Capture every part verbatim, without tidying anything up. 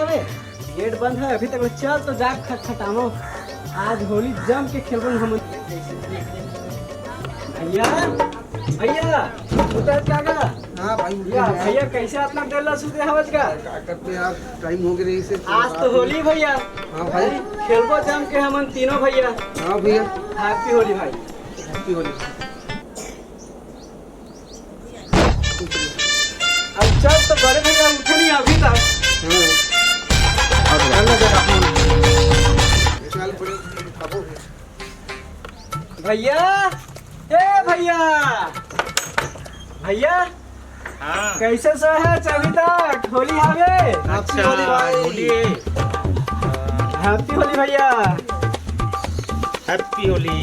Gate बंद है अभी तक ले। चल तो जा खटखटावो, आज होली जम के खेलबो हम। भैया, भैया, उतर का गा? हाँ भाई, उठ भैया, गया। भैया, कैसे अतना देर ला सुते हवस का? का करते यार, टाइम हो गया इसे। आज तो होली भैया। हाँ भाई। खेलबो जम के हमन तीनों भैया। हाँ भैया। Happy होली भाई। Happy होली। अब चल तो बड़े भैया उठे नहीं अभी तक। हाँ। चल ना जरा। चल बड़े, अब हो गया। भैया, ए भैया, भैया, हाँ। कैसे सो है? अभी तक होली हावे। Happy होली भाई। होली। Happy होली भैया। Happy होली।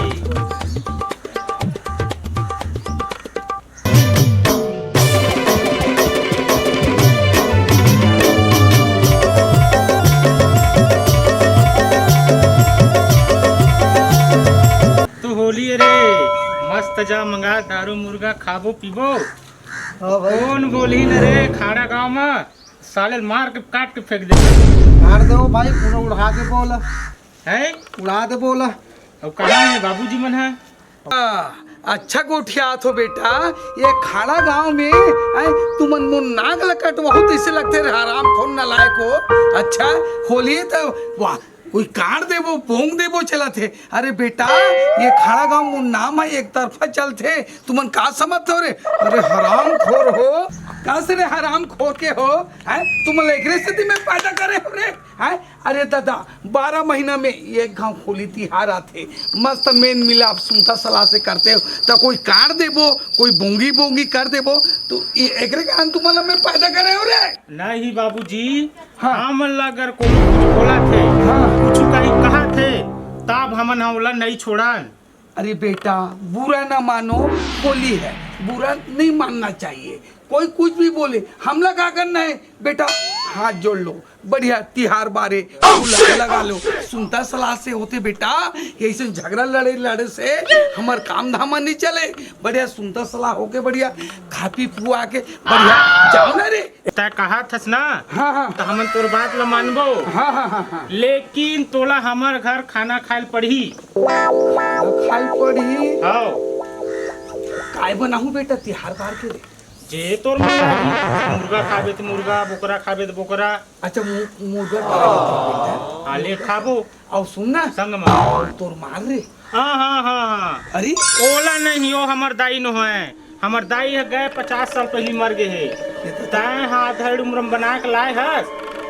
तो होली रे, मस्त जा मंगा दारू मुर्गा खाबो पीबो। हाँ भाई। कौन बोलही न रे खाड़ा गांव में, साले ल मार के काट के फेंक दे। मार दो भाई, पूरा उड़ा दे बोला। हैं? उड़ा दे बोला। अब कहाँ है बाबूजी मन है? आ, अच्छा गोठियात हो बेटा, ये खाड़ा गांव में, हैं, तुमन मोर नाक ल कटवाहू तइसे लगथे रे हरामखोर नलायक हो। अच्छा, होली त वाह, कोई काट देबो, भोंग देबो चलत हे। अरे बेटा, ये खाड़ा गांव मोर नाम है, एक तरफा चलथे, तुमन का समझथो रे? अरे हरामखोर हो, कस रे हरामखोर के हो, हैं? तुमन ल एकरे सेती में पैदा करे हो रे, हैं? अरे दादा, बारह महीना में एक घांव होली तिहार आथे, मस्त मेल मिलाप सुनता सलाह से करते हो, त कोई काट देबो, कोई बोंगी बोंगी कर देबो, तो ये एकरे कारण तुमन ल में पैदा करे हो रे। नहीं बाबूजी, हाँ। हमन ला अगर कोनो कुछ बोलत हे, हाँ। कुछ कहीं कहत हे, तब हमन ह ओला नहीं छोड़न। अरे बेटा, बुरा ना मानो, होली है, बुरा नहीं मानना चाहिए। कोई कुछ भी बोले, हमला का करना है बेटा? हाथ जोड़ लो, बढ़िया तिहार बारे गुलाल लगा लो। सुनता सलाह से होथे बेटा, ये ऐसे झगड़ा लड़े लड़े से हमर काम धाम नहीं चले। बढ़िया सुनता सलाह होके बढ़िया खा पी पुआ के बढ़िया जाओ ना रे। तैं कहत हस ना, हाँ, हाँ। त हमन तोर बात ल मानबो। हाँ, हाँ, हाँ, हाँ। लेकिन तोला हमर घर खाना खाए ल पड़ही। खाए ल पड़ही? हाँ। काय बनाहूँ बेटा तिहार बार के रे? जे तोर मन लागी। मुर्गा खाबे त मुर्गा, बोकरा खाबे त बोकरा। अच्छा, मु-, मुर्गा खाबे त बेटा। हाँ, ले खाबो। अउ सुन ना। संग म। तोर मार रे। हाँ, हाँ, हाँ, हाँ। अरे? ओला नहीं, ओ हमर दाई नोहय। हमर दाई ह गए पचास साल पहिली मर गे हे। ये तो तैं ह आधा उम्र म बना के लाए हस,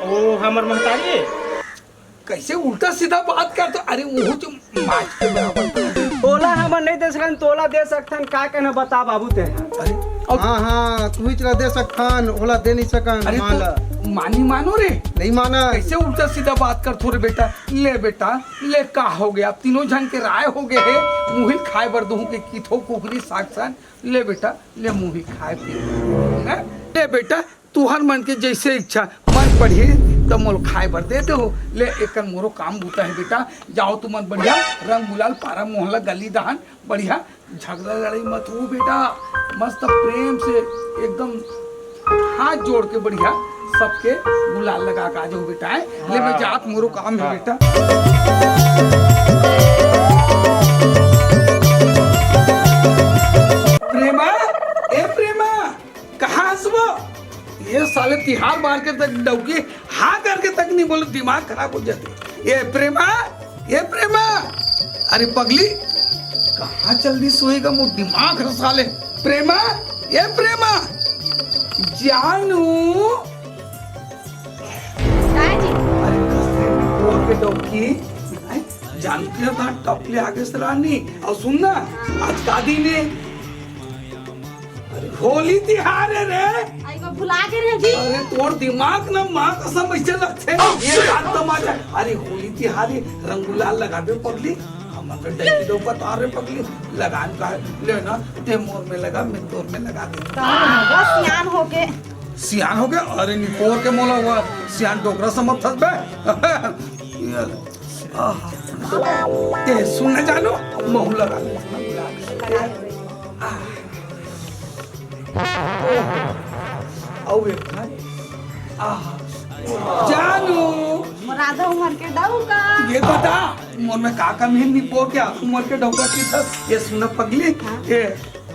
ओ हमर महतारी ए। कैसे उल्टा सीधा बात करथो? अरे, मुंह तो माच के बराबर। ओला हमन नहीं दे सकन, तोला दे सकथन, का कहना बता बाबू तैं। अरे, अब हाँ, हाँ, तुहीच ला दे सकथन, ओला दे नहीं सकन, अरे, माँ तो ला। मानी मानो रे। नहीं माना। कैसे उल्टा सीधा बात करथो रे बेटा? ले बेटा, ले का हो गया? अब तीनों झन के राय हो गए हे, मुही ल खाए बर दूहूं के किथो कुकरी साग सन। ले बेटा, ले मुही खाए पी। हैं? ले बेटा, तुहर मन के जैसे इच्छा, मन पड़ही त मोल खाए बर दे देहू। ले एकर मोरो काम बूता हे बेटा, जाओ तुमन बढ़िया रंग गुलाल पारा मोहल्ला गली दहन बढ़िया झगड़ा लड़ाई मत हो बेटा, मस्त प्रेम से एकदम हाथ जोड़ के बढ़िया सबके गुलाल लगा के आ जाओ बेटा, हैं? ले मैं जात मोरो काम हे बेटा। प्रेमा, ए प्रेमा, कहाँ हस वो? ये साले तिहार बार के तक डौकी हाँ करके तक नहीं बोले, दिमाग खराब हो जाते। ये प्रेमा, ये प्रेमा, अरे पगली, कहाँ चल दी सोएगा वो दिमाग हर साले। प्रेमा, ये प्रेमा, जानू। काय जी? अरे कसरे वो के डौकी, हैं? जानू के यहाँ टप ले आगे से रानी। अउ सुन ना, आज का दिन हे? अरे होली तिहार हे रे। आई वो भुला गे रे जी। अरे तोर दिमाग ना माँ कसम ऐसे लगथे। ये बात तमाचा। अरे होली तिहार हे, रंग गुलाल लगाबे पगली। हमन तो डंडी दो बता रे पगली। लगान का हे? ले ना, तैं मोर में लगा, मैं तोर में लगा दे। बस सियान होके। सियान होके? अरे निपोर के मोला हुआ सियान डोकरा समझथस बे। ये ले। आहा। ए, सुन ना जानू, महू लगा ले। आह। अउ एक ठन। आहा। जानू, आधा उमर के डउका। ये बता, मोर में का कमी हे, निपोर के आधा उमर के डउका की था। ये सुन पगली, हाँ। ये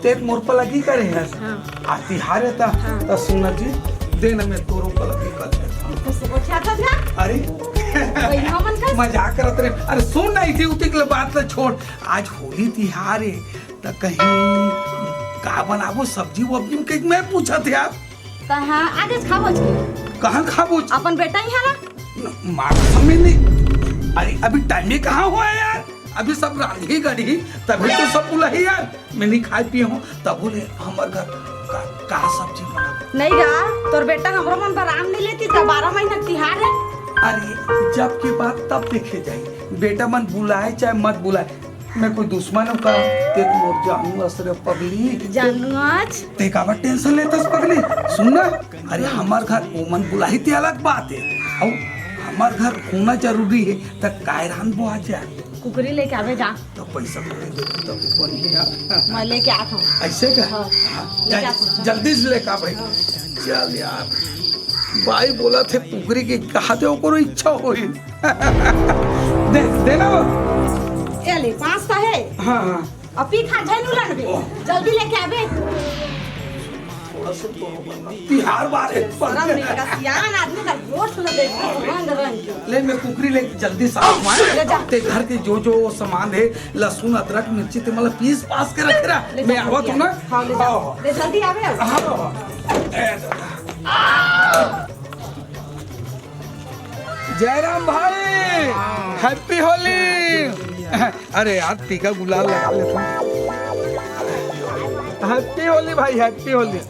ते मोर पलगी करे हस। हाँ। आ तिहार हे ता, हाँ। त सुन जी, दे न मैं तोरो पलगी कर लेता हूँ। तो से गोठिया था ना? अरे, वही हमन का? मजाक करत रहे। अरे सुन ना, इसी उतिक ले बात ले छोड़। आज होली तिहार हे, त कहीं का बनाबो सब्जी वब्जी में, कहीं मैं पूछत यार। त हाँ, आज खाबो जी। कहाँ खाबो जी? अपन बेटा ही हला। न, मार समय नहीं। अरे, अभी टाइम ही कहाँ हुआ है यार? अभी सब रांधी गढ़ी, तभी तो सब बुलाही यार। मैं नहीं खाए पिए हूँ, तब बोले हमर घर का, का सब्जी बना। नहीं गा, तोर बेटा हमरो मन बर आन नहीं लेती, त बारह महीना तिहार हे। अरे, जब की बात तब देखे जाई, बेटा मन बुलाए चाहे मत बुलाए, मैं कोई दुश्मन हूँ का? ते तो मोर जानू अस रे पगली। जानू आज? ते काबर टेंशन लेतस पगली? सुन ना, अरे हमर घर ओमन बुलाही ते अलग बात हे, अउ हमर घर होना जरूरी हे, त काय रांधबो आज यार? कुकरी लेके आबे जा। त पैसा तो दे दे, तब बढ़िया। मैं लेके आत हूँ। ऐसे का? हाँ। हाँ, लेके जा, आत हूँ। जल्दी से लेके आ भाई। हाँ। चल यार, बाई बोलथे कुकरी के कहा दे, ओकरो इच्छा होई। दे, दे ना वो। ए ले, पाँच तो हे। हाँ, हाँ। अब पी खा झैनू लड़बे। ओह। जल्दी लेके आबे। थोड़ा सा तो तिहार बारे। शरम नहीं लगा, सियान आदमी का गोठ ल देख, रंग रंग के। ले, मैं कुकरी ले जल्दी से आऊँ, हाँ? ले जा। ते घर के जो जो सामान हे, लहसुन, अदरक, मिर्ची, ते मतलब पीस पास के रखे रहा। ले जा, मैं आवत हूँ ना। हाँ, ले जा। हाँ। ले जल्दी आबे। हाँ, हाँ। जयराम भाई, हैप्पी होली। अरे यार, टीका गुलाल लगा लेता हूँ। हैप्पी होली भाई, हैप्पी होली।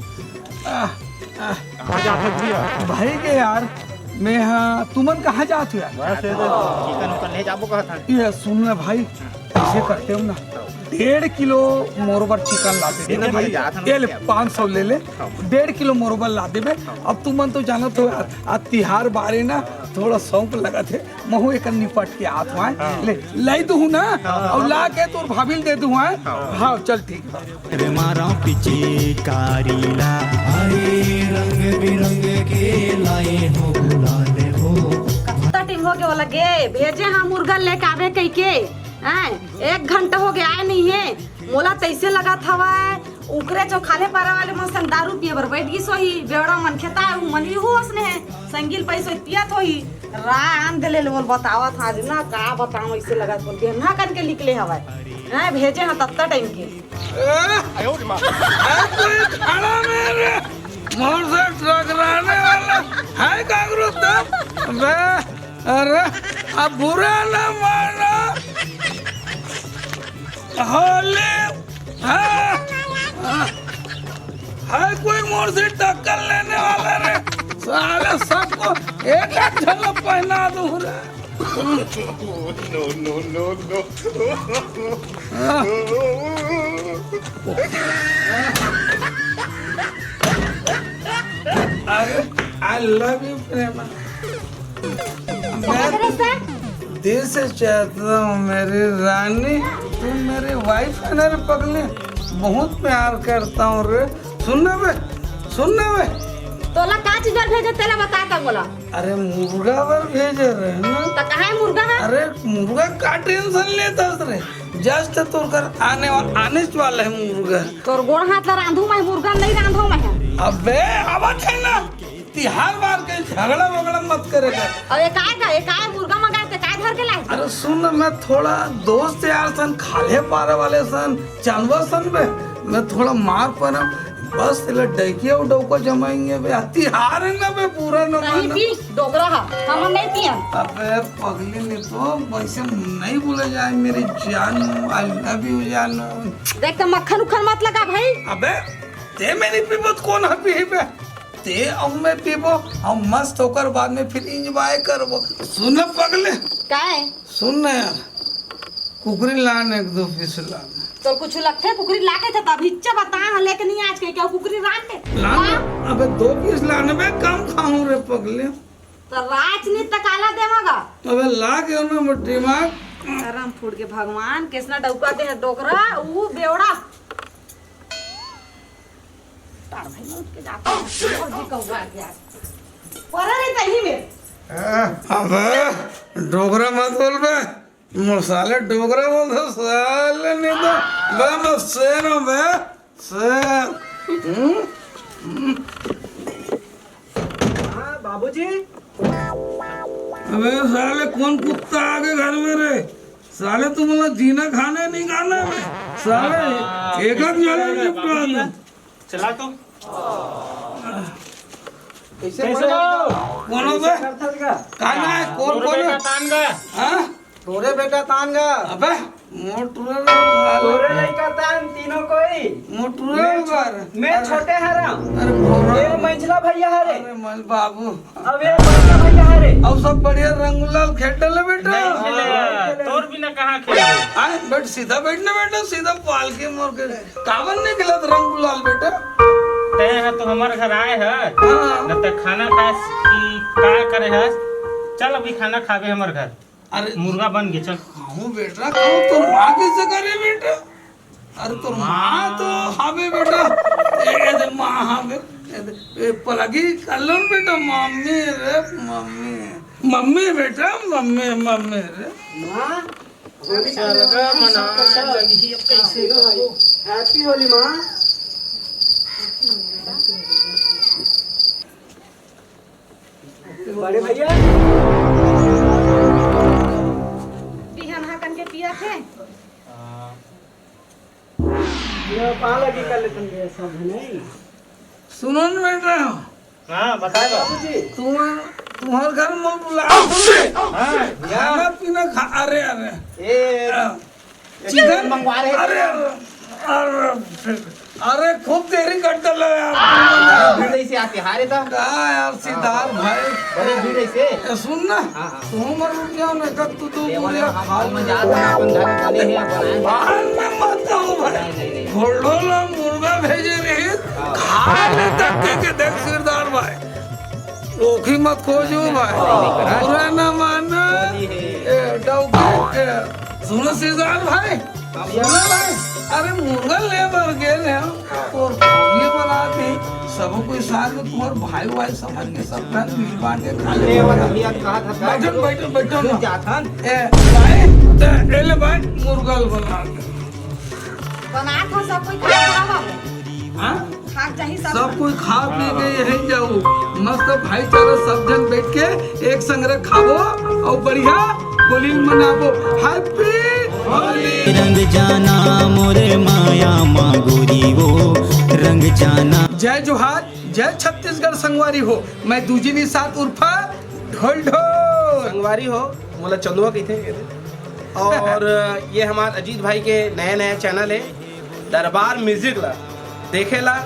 आह, आह। कहाँ जात हो भैया? भाई के यार, मैं, हाँ, तुमन कहाँ जात हो यार? बस ये तो चिकन उकन ले जाबो कहत हन। ये सुन ना भाई, ऐसे करते हो ना, डेढ़ किलो मोर बर चिकन ला दे ठीक है भाई। भैया, ये ले, पाँच सौ ले ले, हाँ। डेढ़ किलो मोर बर ला देबे। अब तुमन तो जानत हो यार, आज तिहार बारे ना थोड़ा शौक लगत हे, महू एक निपट के आत हूँ। हाँ। ले, लाई दूँ ना, हाँ। अउ ला के तोर भाभी ल दे दूँ। हाँ। हाँ, चल ठीक बा। रे मारा पिचकारी ला, अरे रंग बिरंग के लाए हो गुलाल हो। कत्ता टीम हो के वाला गे, भेजे हाँ मुर्गा लेके आबे कहिके। हैं, एक घंटा हो गया आए नहीं है। मोला तैसे लगत हवय, उकरे जो खाले पारा वाले मन संग दारू पिए बर बैठ गिस होही। बेवड़ा मन खेता है, उ मन इहू असने है। संगील पैसो पियत होही। राम दे ले बोल बतावत हाँ जी ना, का बताऊं, ऐसे लगत बोल बिहन्ना कन के निकले हवय। हैं, भेजे हाँ तत्ता टाइम के। ए, ए, कोई खड़ा नहीं रे, मोर से टकराने वाला है काकरो तब? बे, अरे, अब बुरा ना माना। होली, हाँ, हाँ, है कोई मोर से टक्कर लेने वाला रे? साले सबको एक एक झलक पहना दूं रे। No, no, no, no। अरे, I love you, प्रेमा। मैं दिल से चाहता हूँ मेरी रानी, तुम मेरी वाइफ है ना रे पगली, बहुत प्यार करता हूँ रे। सुन ना बे, सुन ना बे। तोला का चीज बर भेजे, तेला बता ता मोला। अरे मुर्गा बर भेजे रहे ना। त कहाँ है मुर्गा है? अरे मुर्गा का टेंशन लेता रे, जस्ट तोर घर आने वाला, आने वाला है मुर्गा। तोर गोड़ हाथ ला रांधू मैं, मुर्गा नहीं रांधो मैं। अबे आवत है ना, तिहार बार के झगड़ा वगड़ा मत करे कर। अरे काय का, ये काय मुर्गा मंगाए ते, काय धर के लाए? अरे सुन, मैं थोड़ा दोस्त यार सन, खाले पारे वाले सन, जानवर सन बे, मैं थोड़ा मार पड़म, बस तेला डैकिया अउ डौका जमाएंगे बे। तिहार है ना बे, बुरा न नहीं मानो। पी, डोकरा हा, हम नहीं पियन। अबे पगली, नहीं तो वैसे नहीं बोला जाए मेरी जानू, I love you जानू। देख तो मक्खन उक्खन मत लगा भाई। अबे ते में नहीं पीबो त कोन ह पीही बे? ते अउ मैं पीबो, हम मस्त होकर बाद में फिर एंजॉय करबो। सुन ना पगले। काय? सुन ना यार, कुकरी लान एक दो पीस लान। तो कुछ लगथे कुकरी लाके थे तब हिच्चा बता, हाँ, लेके नहीं आज के क्या कुकरी रान ले? लान ना। अबे दो पीस लान बे, कम खाऊं रे पगले। तो राजनीति तक आला देवागा। अबे ला के ना मोर दिमाग। करम फूट के भगवान, कैसना डौका दे है डोकरा, ऊ बेवड़ा। तार भाई उठ के जाता है, और जी कहूआ आ गया। परा रे तही में। अबे, डोकरा मत बोल बे। मोर साले डोकरा बोल दो, साले नहीं तो बे, मैं शेर हूँ बे, शेर। हम्म? हाँ, बाबूजी। अबे साले, कौन कुत्ता आ गए घर में रे? साले, तुम लोग जीना खाना नहीं खाना है। साले, एक एक जने निपटा दो। चला तो। कैसे कैसे हो? बोलो बे। कैसे करथस गा? काना है, कौन, टोरे कौन है? बेटा तान गा। हाँ? टोरे बेटा तान गा। अबे, मोर टुरा रे। टोरे लइका तान तीनों कोई। मोर टुरा मैं रे छो-, बार। मैं अरे, छोटे हरा। अरे, भोरा। ये मंझला भैया हरे। अरे, मल बाबू। अब ये बड़का भैया हरे। अब सब बढ़िया रंग गुलाल खेल डले बेटा। नहीं खेले यार, तोर बिना कहाँ खेले? आए, बैठ, सीधा बैठ ना बेटा, सीधा पालकी मोर के। काबर नहीं खिलात रंग गुलाल बेटा? तैं ह तो हमर घर आए ह, हाँ। न त खाना खास कि का करे हस? चल अभी खाना खाबे हमर घर। अरे मुर्गा बन के चल। खाऊं बेटा, खाऊं। तोर माँ कैसे करे बेटा? अरे तोर माँ तो हावे बेटा। ए, ए दे माँ हावे। ए दे, ए पलगी कल्लन बेटा, मम्मी रे मम्मी। मम्मी बेटा, मम्मी, मम्मी रे। माँ, होली का सरगा मना लगी, अब कैसे करबो? Happy होली माँ। बड़े भैया। बिहान हा कन के पिया थे। ये पा लगी कर लेतन भैया सब है नहीं। सुनो न बेटा। हाँ, बताए बा। बाबूजी। तुम, तुम्हारे घर में बुला। हाँ। खाना पीना खा, अरे, अरे। ए, हाँ। चिकन मंगवा रहे थे। अरे, अरे, अरे, अरे, खूब देरी कर डाला यार। भीड़ ऐसे आते, हारे था। का यार, सिद्धार्थ भाई। बड़े भीड़ ऐसे। ए, सुन ना। हाँ, हाँ। तू मत रुक जाओ ना, कब तू दो ये वाले मुर्गा हम खा हाल में ले। जा रहे हैं, अपन घर में बने हैं, अपन आए हैं। बाहर में मत जाओ भाई। नहीं, नहीं, नहीं। घोड़ो ला मुर्गा भेजे रही, हाँ। खा ले तक के, के देख सिरदार भाई। ओखी मत खोजो भाई। हाँ। बुरा ना माना। होली है। ए, डौकी, ए, सुनो सिरदार भाई। हाँ, सुनो भाई। अरे मुर्गा ले बर गेल है। और ये बना के सब कोई साथ में तुम्हारे भाई भाई समझ के सब घर मिल बांट के खा ले। ये वाला भैया कहा था, बैठो, बैठो, बैठो ना। जाथन। ए, भाई, त-, ए ले भाई, मुर्गा बना के। बना था सब कोई खा खा बाबू। हाँ? खा जाही सब। सब कोई खा पी के यहीं जाऊ। मस्त भाईचारा सब जन बैठ के एक संग रे खाबो और बढ़िया होली मनाबो। Happy होली। रंग जाना मोरे माया मा गोरी वो रंग जाना। जय जोहार, जय छत्तीसगढ़ संगवारी हो। मैं दूजी निषाद उर्फा ढोल ढोल। संगवारी हो, मोला चंदुआ कहिथे। और ये हमार अजीत भाई के नया नया चैनल है दरबार म्यूजिक ला, देखेला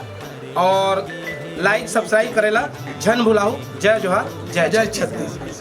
और like subscribe करेला झन भुलाहू। जय जोहार, जय जय छत्तीसगढ़।